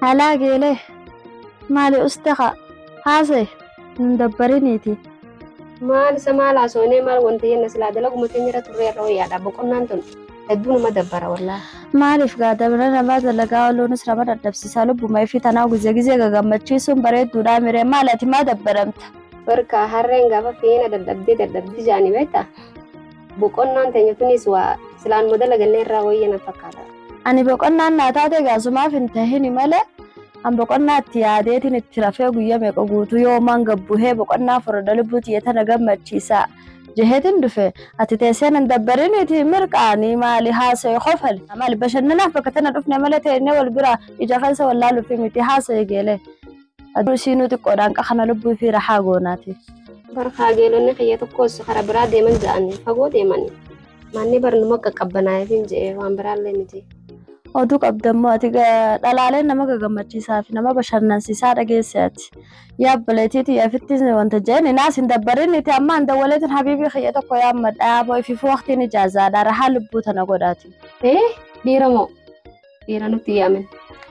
Alaa geelee maali uste haa haasa'e hin dabbariniiti. Maal isa maal haasofnee maal wanta jenna silaa dalaguma keenya irra turre irra wayyaadha. Boqonnaan tun hedduu nama dabbara wallaahi. Maaliif gaa dabra namaa dalagaa ooluunis nama dadhabsiisaa lubbuma ifii tanaa gizee gizee gagammachiisuun bareedduudhaa miree maal ati maa dabbaramta? Barka harreen gaafa feena dadhabdee dadhabdii jaanii beektaa? Boqonnaan teenya tunis waa silaan dalaganne irraa wayya na fakkaata. Ani boqonnaan naa taate gaasumaaf hin tahini malee an boqonnaa itti yaadeetiin itti rafee guyyaa meeqa guutuu yoomaan gabbuhee boqonnaa furda lubbuu xiyya tana gammachiisaa jeheetiin dhufe ati teessee nan dabbariniiti mirqaanii maali haasa'e qofali maali bashannanaaf bakka tana dhufne malee teennee wal bira ija keessa wallaaluufi miti haasa'e geelee. Aduu isiinuu xiqqoodhaan qaqana lubbuu fi rahaa goonaati. Barkaa geelonni kiyya tokkos karaa biraa deeman ja'anii fagoo deemanii. Manni barnuma qaqqabbanaa'eef hin je'e waan biraallee miti. Oduu qabdammoo ati dhalaaleen nama gagammachiisaa fi nama bashannansiisaa dhageesse ati. Yaa obboleettiitii ofitti wanta jeen naas hin dabbarin itti amma an dawwaleetiin habiibii kiyya tokko yaammadha yaaboo ifiifuu waqtiin ijaazaadha rahaa lubbuu tana godhaati. Ee dhiira moo? Dhiira nutti yaamin.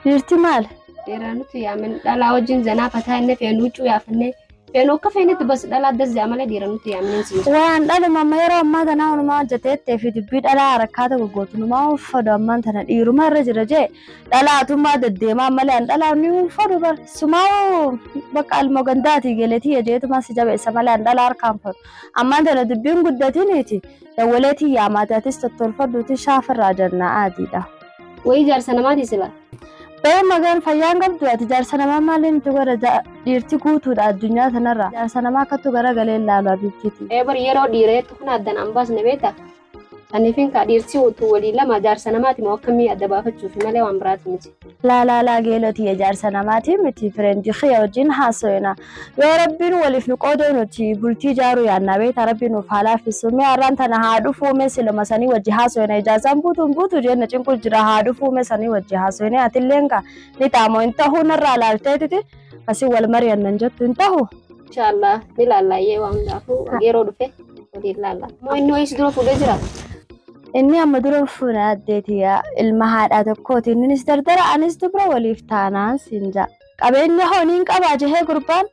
Dhiirti maali? Dhiira nutti yaamin dhalaa wajjin zanaa fataa inni feenu huccuu yaafannee feenu akka feenetti bas dhalaa addas ja'a malee dhiira nutti yaamin hin siin. Waan dhaluma amma yeroo ammaa tanaa onumaa hojjeteettee fi dubbii dhalaa harakaata goggootu numaa uffadu ammaan tana dhiiruma irra jira jee dhalaatummaa deddeemaa malee an dhalaa ni uffadu bar sumaa bakka almoo gandaatii geleetii ejeetumaa si jabeessa malee an dhalaa harkaan fadu ammaan tana dubbiin guddatiniiti dawwaleetii yaamaati atis tottolfadhuuti shaafirraa jannaa adiidha. Wayii jaarsa namaati sila. Ba'ee magaan fayyaan qabdu ati jaarsa namaa maaliin itti godha dhiirti guutuudha addunyaa tanarra jaarsa namaa akkattu garagalee ilaalu abiibtiiti. Ee bar yeroo dhiira jettu kun addaan an baasne beektaa? Saniifin kaa dhiirsi utuu walii lama jaarsa namaati moo akkamii adda baafachuufi malee waan biraati miti. Laa laa laa geeloti jaarsa namaati miti fireendi kiyya wajjin haasofna. Yoo rabbiin waliif nu qoodoo nuti bultii ijaaruu yaadna beektaa rabbiin nuuf haa laaffisu. Mee har'aan tana haa dhufuu mee siluma sanii wajji haasofna ijaazaan buutuun buutu jenna cinqu jira haa dhufuu mee sanii wajji haasofna atilleen kaa ni taamoo hin tahuu narraa laalteetiti asii wal mari'annan jettu hin tahu. Inshaallah ni laallaayee waan hundaafuu yeroo dhufe waliin laalla. Moo inni wayii si dura fuudhee jira? Inni amma dura fuuna addeeti ilma haadhaa tokkooti. Innis dardara anis dubra waliif taanaan siin ja'a. Qabeenya honiin qabaa jehee gurbaan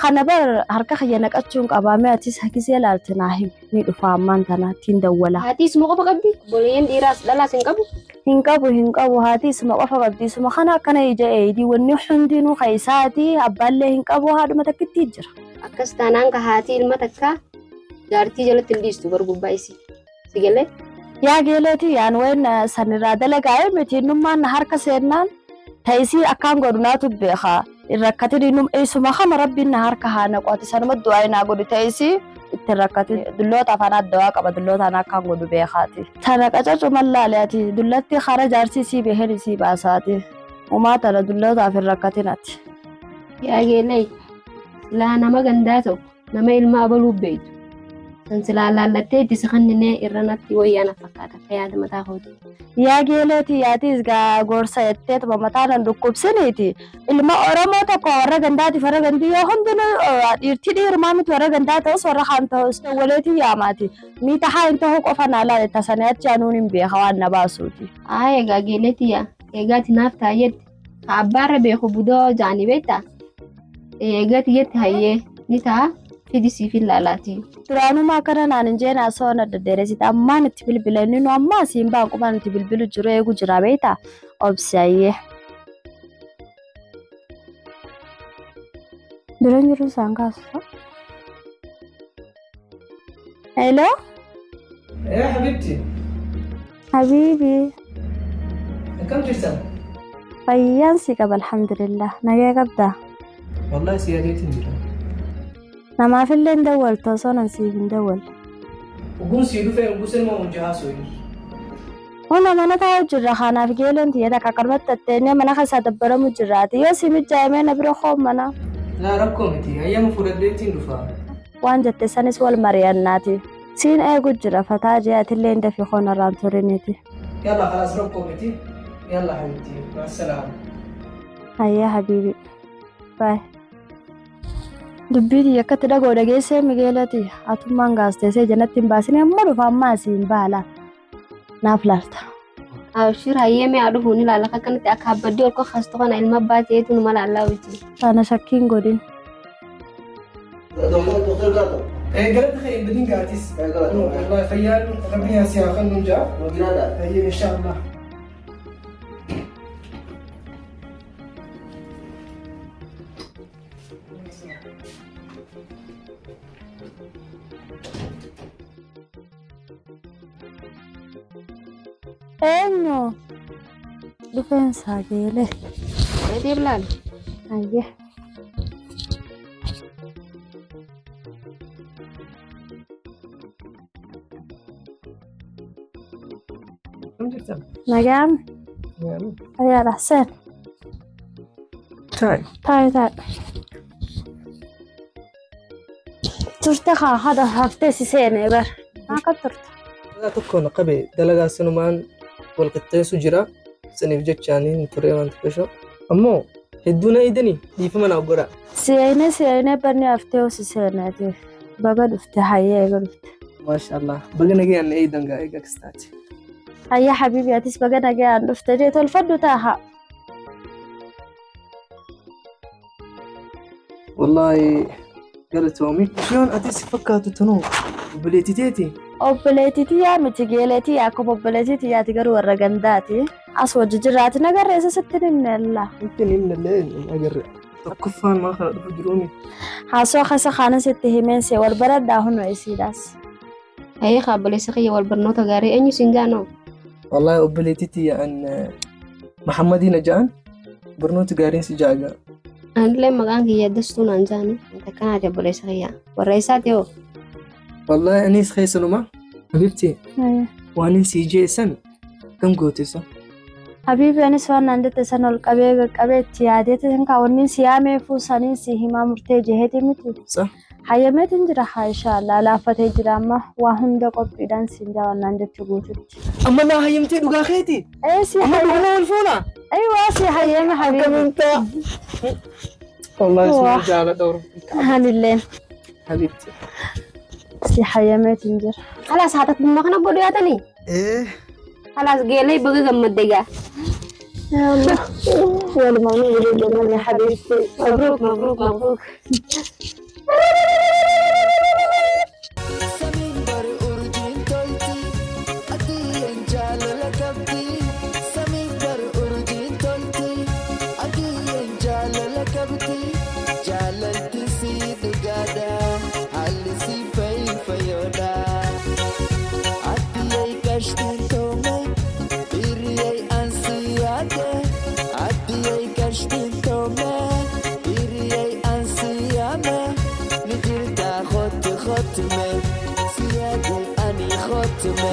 kana bar harka kiyya naqachuun qabaa mee atis hakisee laalte naa himi ni dhufa ammaan tana ittiin dawwala. Haati isuma qofa qabdi? Obboleeyyan dhiiraas dhalaas hin qabu? Hin qabu hin qabu haati isuma qofa qabdi isuma kana akkana ija eeyidii wanni hundinuu keessaati abbaallee hin qabu haadhuma takkitti jira. Akkas taanaan ka haati ilma takka jaartii jalatti hin dhiistu bar gubbaa isii. Si galee? Yaa geeleeti yaan wayin sanirraa dalagaa'e miti innummaan harka seennaan ta'isii akkaan godhu naatu beeka. Rakkatin isuma kana rabbiin na harka haa naqu ati sanuma du'aa naa godhu ta'isii ittiin rakkatin dulloota afaan addawaa qaba dullootaan akkaan godhu beekaati. Tana qacacu mallaale ati dullatti hara jaarsi isii beheen isii baasaati. Umaa tana dullootaaf hin rakkatin ati. Yaa geelee silaa nama gandaa tokko nama ilma abaluu beektu. San silaa laallattee itti siqanninee irra natti wayyaa na fakkaata akka yaada mataa kooti. Yaa geeleeti yaatis gaa gorsa jetteetuma mataa nan dhukkubsiniiti. Ilma Oromoo tokko warra gandaatiif warra gandii yoo hundinuu dhiirti dhiirumaa miti warra gandaa ta'us warra kaan ta'us waleetii yaamaati. Ni tahaa hin ta'uu qofa naa laale tasanii achi anuun hin beeka waan na baasuuti. Haa egaa geeleeti yaa eegaati naaf taa'eetti ka abbaarra beeku budoo jaanii beektaa? Eegaati jetti hayyee ni ta'a fidi siif hin laalaati. Duraanuma akkana naan hin jeen haasawaa na deddeeresite ammaan itti bilbila inni nu ammaa siin baan qubaan itti bilbilu jiru eegu jira beektaa obsi hayyee. Duran jiru isaan kaasu. Hello. Ee habibti, Habiibi. akkam jirta? Fayyaan si qaba alhamdulillah. Nagaa qabdaa? Wallahi si yaadeetiin jira. Namaafillee hin dawwaltu osoo nan siif hin dawwalle. Uguun sii dhufee uguun ilma hojii haasoo. Huna mana taa'u jirra kanaaf geeloon tiyya takka akkanumatti tatteenyee mana keessaa dabbaramu jirraati. Yoo si mijaa'imee na bira koo mana. Laa rakkoo miti hayyama fudhadheetiin dhufa. Waan jette sanis wal mari'annaati. Siin eegu jira fataa jee atillee hin dafii koon irraan turiniiti. Yalla khalaas rakkoo miti. Yalla habibti maasalaama. Hayyee habiibi. Baay. Dubbii tiyya akkatti dhagoo dhageessee migeelati atummaan gaasteessee jalatti hin baasine amma dhufa amma asiin baala. Naaf laalta. Abshir hayyee mi'a dhufuun ilaala akkanatti akka abbaddii ol kastu kana ilma abbaa ta'eetu numa laallaa hojii. Kana shakkiin godhin. Doktor Gato. Galata kee hin gaatis. Wallahi fayyaan rabbi yaa si haa kennu jaa. Jiraadha. Hayyee inshaallah. Eenyu? Dhufeensaa geelee. Meetii ilaali. Hayyee. Kam jirtan? Nagaan fayyaadha. Seen. Taa'e. Taa'e taa'e. Turte haa hada haftee si seenee bar. Akka turte. Dalagaa tokko na qabe dalagaa sanumaan wal qixxeessu jira. Saniif jechaaniin ture waan xiqqeesho. Ammoo hedduu na eedanii dhiifama naaf godha. Si'aynee si'aynee banni haftee si seeneeti. Baga dhufte hayyee eega dhufte. Maashaallah. Baga nagayaan na eedan gaa eega akkas taate. Hayya habiibi atis baga nagayaan dhufte jee tolfadhu taaha. Wallaahi galatoomi. Isheen ati si fakkaatu tanuu obboleettii teeti. Obboleettii tiyyaa miti geeleetii akkuma obboleettii tiyyaati garuu warra gandaati. As wajji jiraati nagarreessa sitti himne. Wanti hin himnellee hin agarre. Tokkoffaan maa kana dhufu jiruumi. Haasoo keessa kaana sitti himeen see wal baradhaa hunoo isiidhaas. Hayyee obboleessa kiyya wal barnoota gaarii eenyu siin gaanoo? Wallaahi obboleettii tiyya an Mahammadiin ja'an barnoota gaariin si jaaga. Anillee maqaan kiyya dastuu naan jaani. Wanta akkanaati obboleessa kiyya. Warra isaati hoo? Wallaahi anis keessanuma. Habibti waan hin sii jeessan kam gootessa? Habiibi anis waan naan jette san ol qabee qaqqabee itti yaadeeti kan kaawwanni si yaameefuu saniin si himaa murtee jeheeti miti. Sa? Hayyameetiin jira haa inshaallah laaffatee jira amma waa hunda qophiidhaan siin jaa waan naan jette guututti. Amma naa hayyamtee dhugaa keeti? Ee si Amma hayyame. dhuguma wal fuuna? Aywa si hayyame habiibi. Akkamiin Wallaahi Waa. si jaaladha oromoo. Anilleen Habibti. si hayyameetiin jira. Khalaas haata dhimma kana godhu yaatanii? Ee. Khalaas geelee baga gammadde gaa. Walumaa nu habiibti. Mabruuk mabruuk mabruuk. Samiin bari urjiin tolti, adiin jaalala qabdi. Samiin bari urjiin tolti, adiin jaalala qabdi. Jaalalti si dhugaadha, haalli si fayyoodha. Addiyee gashtiin toome, hiriyee ansi yaade. Addiyee gashtiin toome, hiriyee ansi yaame. Ni jirta khotu khotme, siyaade ani khotme.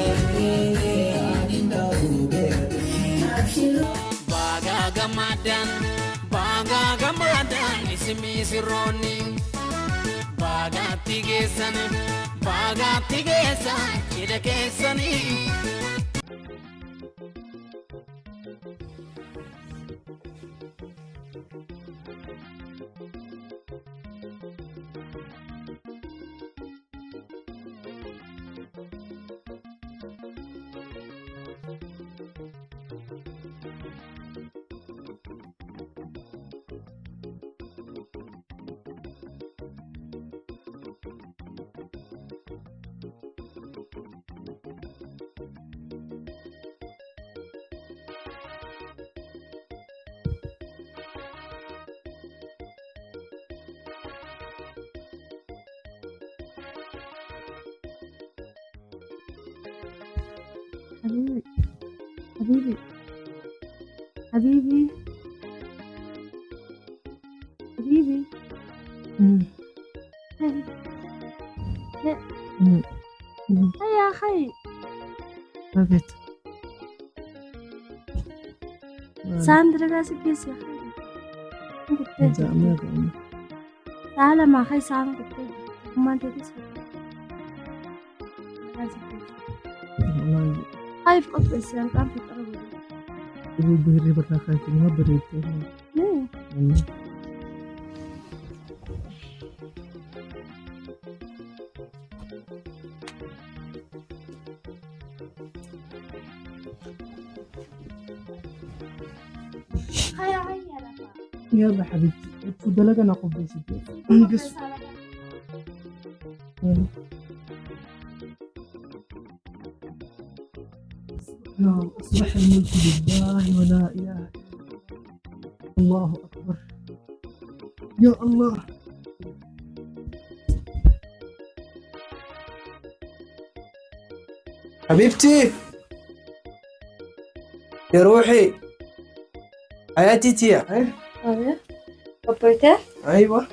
Bagaa gammadaan, bagaa gammadaan isin sirroonni. Bagaatti geessan, bagaatti geessan cidha keessanii. Habiibi habiibi habiibi habiibi. Hayya hay. Habibti. Saan dalagaa si geesse yaa hay. Sa'a lamaa hay sa'aan guttee jirti. Ummaan teetis Hayf qopheesse halkan fixara godhe. Nee. Yalla habibti, itti dalaga na qopheessite. Angas. يا أصبح الملك لله ولا إله إلا الله أكبر يا الله. حبيبتي يا روحي حياتي تيا. Qophoytee? ايوه.